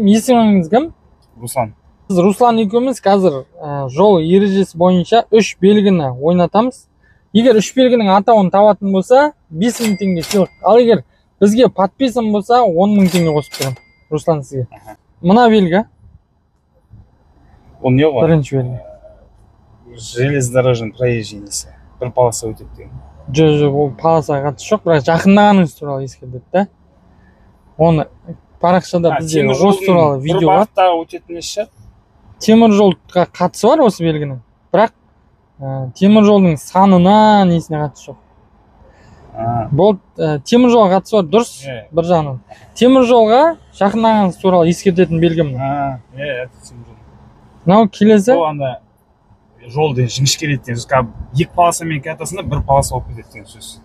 Есіміңіз кім? Руслан. Біз, Руслан екеуміз, қазір жол ережесі бойынша үш белгіні ойнатамыз. Егер үш белгінің атауын табатын болса, 5000 теңге сыйлық. Ал егер бізге подписан болса, 10 000 теңге қосып беремін, Руслан, сізге. Мына белгі. Ол не ғой? Бірінші белгі. Железнодорожный проезжий несі, бір полоса өтеді деген. Жоқ, ол полосаға қатысы жоқ, бірақ жақындағаныңыз туралы ескертеді да. Оны парақшада бізде темір осы жолдың туралы бір видео бар. Бағытта өтетін несі шығар. Темір жолға қатысы бар осы белгінің, бірақ темір жолдың санына, несіне қатысы жоқ. Болды, темір жолға қатысы бар, дұрыс. Иә. Бір жағынан темір жолға жақындағаныңыз туралы ескертетін белгі мына. А, иә, это темір жол. Мынау келесі. Ол анда жол деген жіңішкереді деген сөз. Кәдімгі екі полосамен келе жатасың да, бір полоса болып кетеді деген сөз.